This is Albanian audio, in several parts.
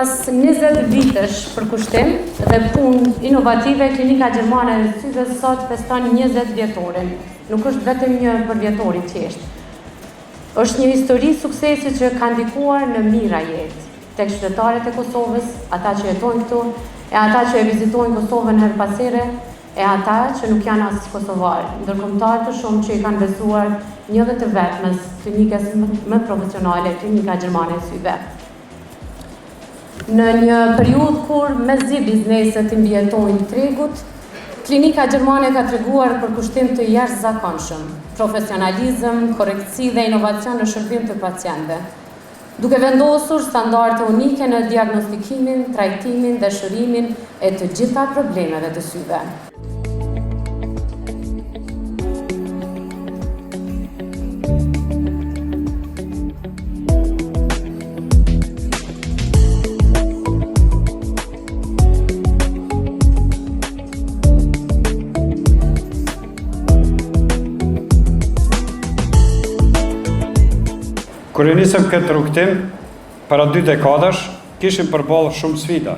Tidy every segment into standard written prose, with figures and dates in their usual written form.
Pas 20 vitesh përkushtim dhe punë inovative, Klinika Gjermane e Syve sot feston 20 vjetorin. Nuk është vetëm një përvjetor i thjeshtë. Është një histori suksesi që ka ndikuar në mijëra jetë, tek qytetarët e Kosovës, ata që jetojnë këtu, e ata që e vizitojnë Kosovën herë pas here, e ata që nuk janë as kosovarë, ndërkombëtarë të shumtë që i kanë besuar një dhe të vetmes klinikës më profesionale, Klinika Gjermane e Syve. Në një periudhë kur mezi bizneset i mbijetojnë tregut, Klinika Gjermane ka treguar përkushtim të jashtëzakonshëm, profesionalizëm, korrektësi dhe inovacion në shërbim të pacientëve, duke vendosur standarde unike në diagnostikimin, trajtimin dhe shërimin e të gjitha problemeve të syve. Kur e nisëm këtë rrugëtim, para dy dekadash, kishim përballë shumë sfida,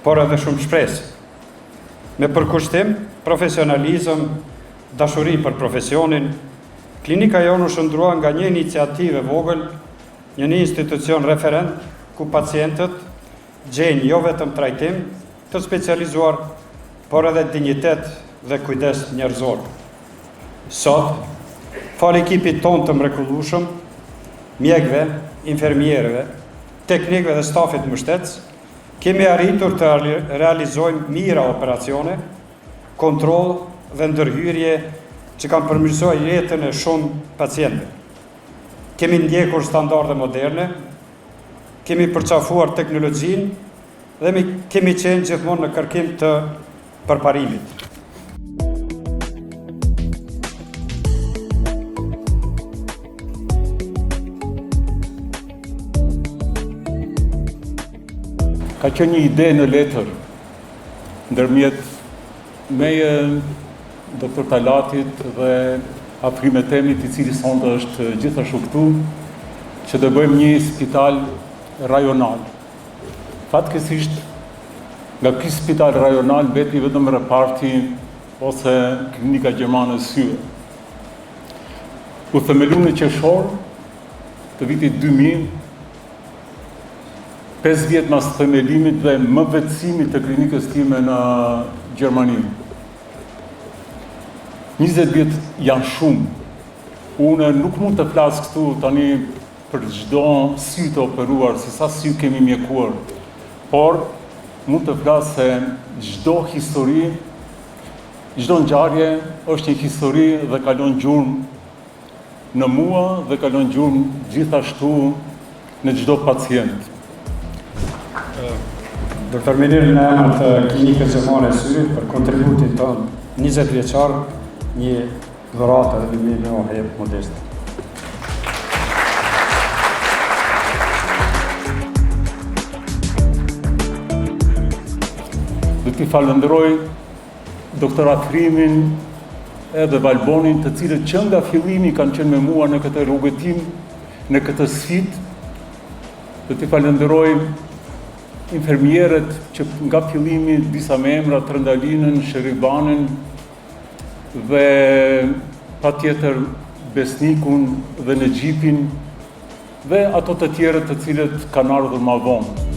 por edhe shumë shpresë. Me përkushtim, profesionalizëm, dashuri për profesionin, klinika jonë u shndërrua nga një iniciativë e vogël në një institucion referent ku pacientët gjejnë jo vetëm trajtim të specializuar, por edhe dinjitet dhe kujdes njerëzor. Sot, falë ekipit tonë të mrekullueshëm, mjekëve, infermierëve, teknikëve dhe stafit mbështetës, kemi arritur të realizojmë mijëra operacione, kontroll dhe ndërhyrje që kanë përmirësuar jetën e shumë pacientëve. Kemi ndjekur standarde moderne, kemi përqafuar teknologjinë dhe mi kemi qenë gjithmonë në kërkim të përparimit. Ka qenë një ide në letër ndërmjet meje, doktor Talatit dhe Afrim Etemit, i cili sonte është gjithashtu këtu, që të bëjmë një spital rajonal. Fatkeqësisht, nga ky spital rajonal mbeti vetëm reparti ose klinika gjermane e syve. U themelu në qershor të vitit 2000, 5 vjet mas themelimit dhe mëvetësimit të klinikës time në Gjermani. 20 vjet janë shumë. Unë nuk mund të flas këtu tani për çdo sy të operuar, se sa sy kemi mjekuar, por mund të flas se çdo histori, çdo ngjarje është një histori dhe ka lënë gjurmë në mua dhe ka lënë gjurmë gjithashtu në çdo pacient. Doktor Minir, në emër të Klinikës Gjermane e Syrit për kontributin tonë 20 vjeçar, një dhuratë dhe një mirënjohje modeste. Do t'i falënderoj Doktor Afrimin edhe Valbonin, të cilët që nga fillimi kanë qenë me mua në këtë rrugëtim, në këtë sfidë. Do t'i falënderoj infermierët që nga fillimi disa me emra Trëndalinën, Sheribanin dhe patjetër Besnikun dhe Nexhipin dhe ato të tjerët të cilët kanë ardhur ma vonë.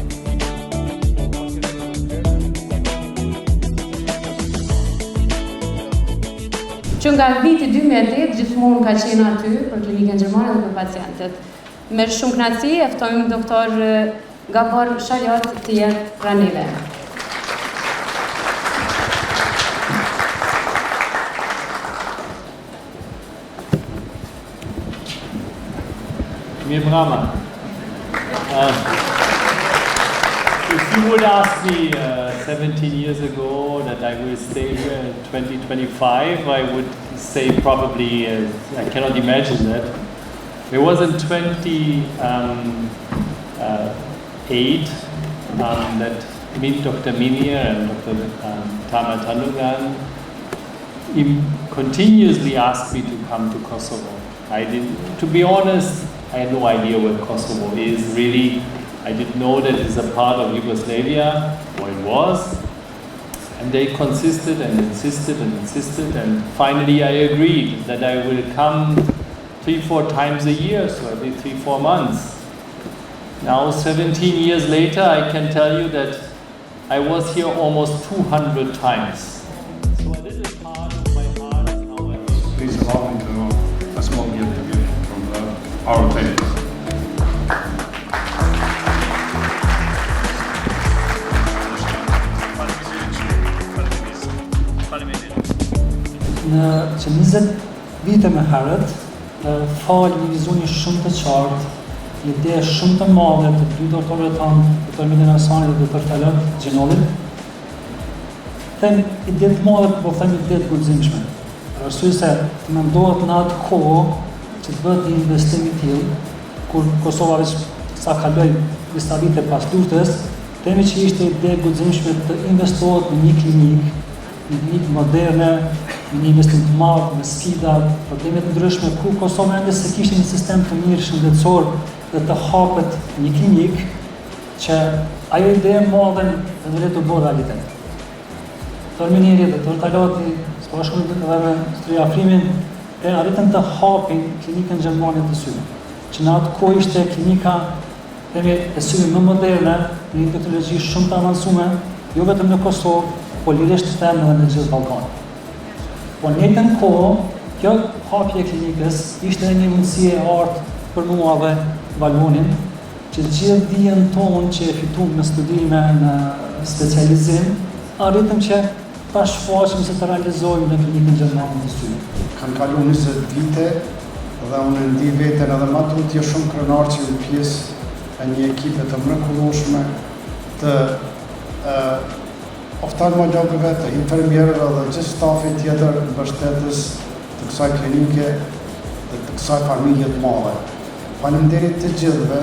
Që nga viti 2008 gjithmonë ka qenë aty për klinikën gjermane dhe për pacientët. Me shumë kënaqësi e ftojmë doktor Gabor Shaljot të jetë pranë neve. Mirëmbrëma. Uh, if you would ask me uh, 17 years ago that I will stay here in 2025, I would say probably uh, I cannot imagine that. It was in 2008 um, um, that me, Dr. Minir and Dr. Um, Tama Tanungan continuously asked me to come to Kosovo. I didn't, to be honest, I had no idea where Kosovo is really. I didn't know that it's a part of Yugoslavia, or it was. And they consisted and insisted and insisted, and finally I agreed that I will come three, four times a year, so every three, four months. Now, 17 years later, I can tell you that I was here almost 200 times. So a little part of my heart is now at Please allow me to a small gift to give from the, our table. Në që 20 vite më herët, falë një vizioni shumë të qartë, një ide shumë të madhe të dy doktorëve tanë, doktor Midin Hasani dhe doktor Talat Gjinollit, them ide të madhe, po them ide të guximshme. Për arsye se të mendohet në atë kohë që të bëhet një investim i tillë, kur Kosova veç sa kaloi disa vite pas luftës, themi që ishte ide e guximshme të investohet në një klinikë, një klinikë moderne, me një investim të madh, me sfida, probleme të ndryshme, ku Kosova ende s'e kishte një sistem të mirë shëndetësor dhe të hapet një klinikë që ajo ide e madhe në vërtetë u bë realitet. Doktor Miniri dhe doktor Talati, së bashku edhe me zotëri Afrimin, e arritën të hapin klinikën gjermane të syve, që në atë kohë ishte klinika themi e syve më moderne, me një teknologji shumë të avancuar, jo vetëm në Kosovë, po lirisht të them edhe në gjithë Ballkanin. Po në njëjtën kohë, kjo hapje e klinikës ishte edhe një mundësi e artë për mua dhe Valbonin, që gjithë dijen tonë që e fitum në studime, në specializim, arritëm që ta shfaqim se të realizojmë në klinikën gjermane të syve. Kanë kalu 20 vite dhe unë e ndi veten edhe ma tutje shumë krenar që jam pjesë e një ekipe të mrekullueshme të e, oftalmologëve, të infermierëve dhe gjithë stafit tjetër mbështetës të kësaj klinike dhe të kësaj familje të madhe. Faleminderit të gjithëve,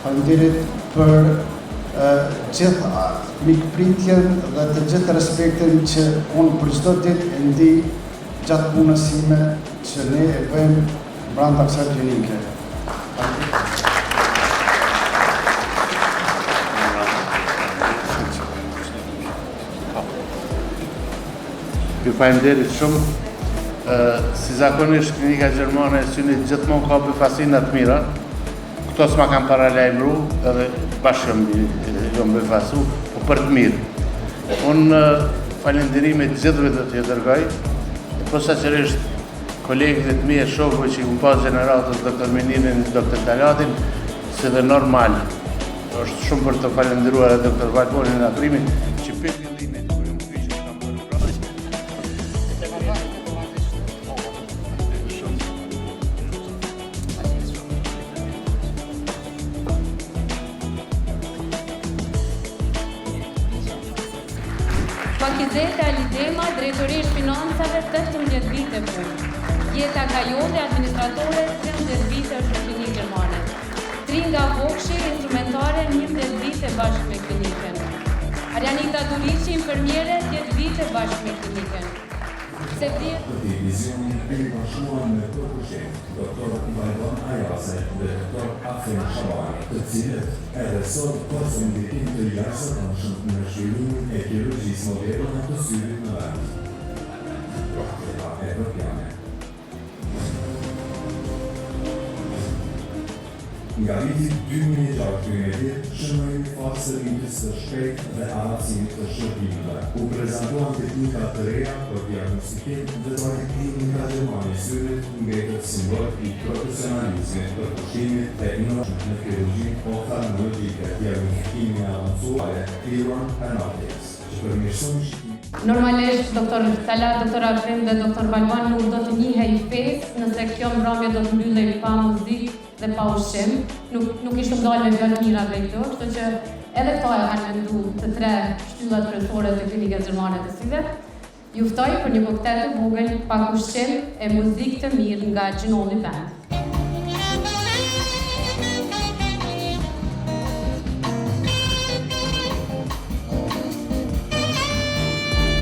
faleminderit për e, gjithë mikpritjen dhe të gjithë respektin që unë për çdo ditë e ndi gjatë punës sime që ne e bëjmë brenda kësaj klinike. Faleminderit. Ju faleminderit shumë. Si zakonisht klinika gjermane e synit gjithmonë ka befasina të mira. Këto s'ma kanë paralajmëru, edhe bash jam jam befasu, po për të mirë. Unë falënderimet gjithëve do t'ju dërgoj, e posaçërisht kolegëve të mi e shokëve që i kom pas gjeneratës Dr. Minirin, Dr. Talatin, si dhe normal. Është shumë për të falënderuar edhe Dr. Valbonin e Afrimin, që për fillimit kur jam kyçur kam bërë prapë. Pakizeta Alidema, drejtoreshë financave, 18 vite punë. Jeta Kajolli, administratore, 13 vite është në klinikë gjermane. Tringa Vokshi, instrumentare, 11 vite bashkë me klinikën. Arianita Duriqi, infermiere, 10 vite bashkë me klinikën. Sevdije Këtij vizioni iu bashkuan me përkushtim Dr. Valbon Ajazaj dhe Dr. Afrim Shabani, të cilët edhe sot pasën ndikim të jashtëzakonshëm në zhvillimin e kirurgjisë moderne të syrit në vend. Praktika evropiane. Nga viti 2006 shënoi një fazë të rritjes së shpejtë dhe avancimit të shërbimeve. U prezantuan teknika të reja për diagnostikim dhe trajtim. Klinika Gjermane e Syrit mbetet simbol i profesionalizmit, përkushtimit dhe inovacionit në kirurgjinë oftalmologjike, diagnostikimin e avancuar Iron Penalties, që përmirësojnë shikimin. Normalisht, Dr. Talat, Dr. Afrim dhe Dr. Valbon nuk do të njihej festë nëse kjo mbrëmje do të mbyllej pa muzikë dhe pa ushqim. Nuk nuk ishte dalë me fjalë mira prej këtu, kështu që edhe këto e kanë mendu të tre shtyllat kryesore të klinikës gjermane të syve. Ju ftoj për një koktel të vogël, pak ushqim e muzikë të mirë nga Gjinolli Band.